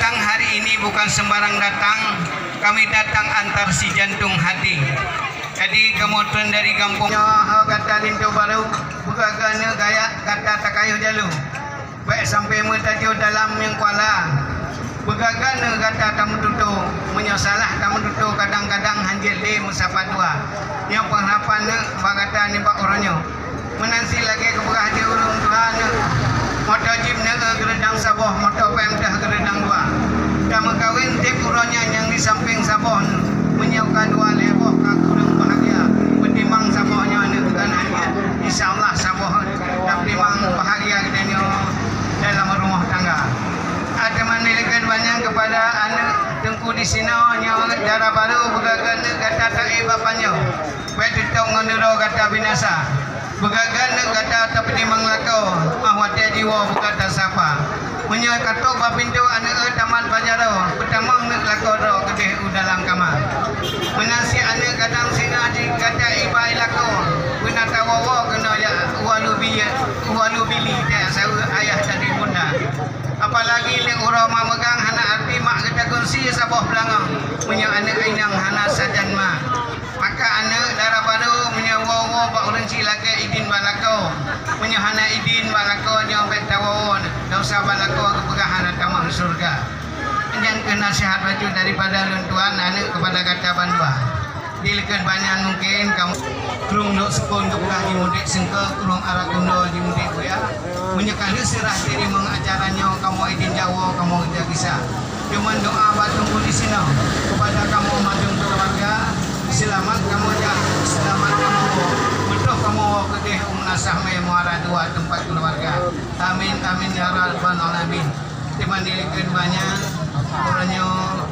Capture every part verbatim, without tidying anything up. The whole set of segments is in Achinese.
Datang hari ini bukan sembarang datang, kami datang antar si jantung hati. Jadi, kamoe treun dari gampông nyoe, ho gata linto barô, beugagah neuh gaya gata takayôh jalô. Bèk sampoe meutajôh dalam nyang kuala. Beugagah neuh gata tameututoe, meunyoe salah tameututoe kadang-kadang hanjeuet lé meusapa dua. Nyoe peungharapan neuh bak gata nibak uroe nyoe. Meunan cit lagèe geupeugah di ureueng tuha neuh, moto jeep neuh geureudang saboh, moto pèng teuh geureudang dua. Tameukawen tiep uroe nyan nyang di sampéng saboh neuh, meunyoe ka dua lhèe boh ka kureueng bahgia, peutimang saboh nyoe neuh keunan hanjeuet. Insya Allah saboh tapeutimang bahgia geutanyoe dalam rumoh tangga. Teuma neuh likot banyan keupada aneuk Teungku di sinoe nyoe dara barô beugagah neuh gata taék bak panyöt. Bèk teutôb ngon uroe gata binasa. Beugagah neuh gata tapeutimang lakoe, 'oh watèe jiwoe beugata sapa. Meunyoe ka trôk bak pintoe aneuk tamat bak jaroe, peutamong neuh lakoe droe keudeh u dalam kama. Meunan cit aneuk kadang singoh jih gata iba i lakoe, beuna tawoe-woe keunoe jak u alu biyeu, u alu bili jak saweue ayah tadi bunda. Apalagi lé uroe mak meugang hana arti mak geutakheun sie saboh peulangong, meunyoe aneuk inong hana sajan ma. Maka aneuk dara barô meunyoe woe-woe bak ureueng chik lakèe idin bak lakoe. Meunyoe hana idin bak lakoe nyoe bèk tawoe-woe, desya bak lakoe geupeugah hana tamong syeuruga. Nyan keuh naseuhat bacut daripada lôn tuan aneuk keupada gata bandua. Di likot banyan mungken kamoe krueng Lhoksukon geupeugah jimudik seungko, krueng Arakundo jimudik buya. Meunyoe ka lheueh seurah teurimong acara nyoe kamoe idin jak woe kamoe jak gisa. Cuman doa bak Teungku di sinoe keupada kamoe mandum keuluwarga, seulamat kamoe jak, seulamat kamoe woe, beutôh kamoe woe keudeh u Meunasah Mé Muara Dua teumpat keuluwarga. Amin, amin, ya rabbal alamin. Teuma di likot banyan, uroe nyoe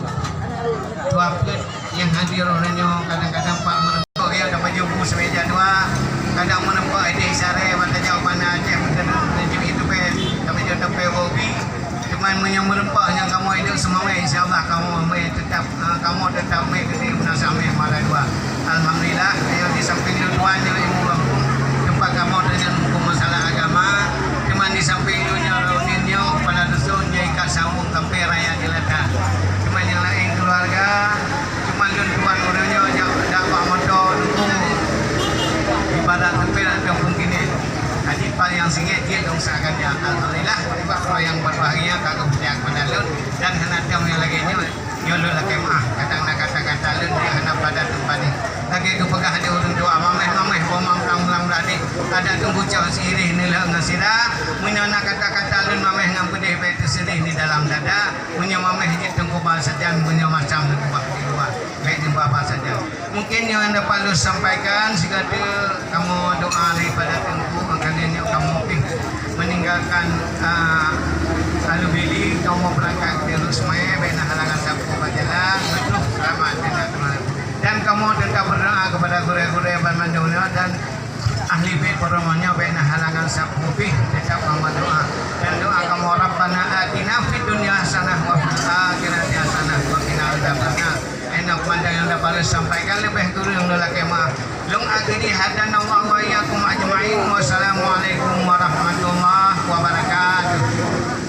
dua peuet nyang hadir uroe nyoe, kadang-kadang pak meureumpok ya, ka baju bu seumeja dua, kadang meureumpok ideh isyarat, mata jauh pandang Aceh, meuteunang menuju itu pe, ka baju tepe bobi. Cuman meunyoe meureumpok nyang kamoe hidup seumawé, insya Allah kamoe mé teutap, ah, kamoe teutap mé keudeh Meunasah Mé Muara Dua. Alhamdulillah, ayo di samping lôn tuan nyoe ilmu kampung, teumpat kamoe deungon huköm masalah agama, cuman di samping nyoe nyoe Raudin nyoe kepala dusun nyoe ikat sambung sampai raya jelata. Cuman nyang laén keuluwarga, cuman lôn tuan ureueng nyoe jak, jak bak moto dukung ibarat sampai lam kampung kini. Adik pal nyang singgit jeuet dong sakan nyan. Alhamdulillah, nibak uroe nyang berbahagia ka geupeujak kepada lôn dan hana tem nyang lagèe nyoe. Nyoe lôn lakèe meu'ah, kadang na kata-kata lôn nyang hana pada teumpat jih. Lagèe geupeugah lé ureueng tuha, "Maméh-maméh, boh mamlang-mlang beuladeh, adak teungku cok sirih neulheueh ngon sira." Meunyoe na kata-kata lôn maméh ngon peudeh, bèk teuseudeh di dalam dada. Meunyoe maméh jeuet teungku ba sajan, meunyoe masam teungku ba di luwa, bèk teungku ba sajan. Mungkin nyang dapat lôn sampaikan sigoe teuk, kamoe doa daripada Teungku, makanya nyoe kamoe pih meninggalkan, ah, Alubili, kamoe beurangkat di Rusmai, bèk na halangan sapeue bak jalan, beutôh selamat dan, dan kamoe tetap berdoa kepada gurèe-gurèe banmandum nyoe dan ahli bait peurumoh nyoe bèk na halangan sapeue pih, tetap kamoe doa. Dan doa kamoe, Rabbana atina fid dunya hasanah wa fil akhirati hasanah wa qina adzabannar. Enok mantong nyang dapat lôn sampaikan, leubeh kureueng lôn lakèe meu'ah. Lôn akhiri, hadanallahu wa iyyakum ajma'in. Wassalamualaikum warahmatullahi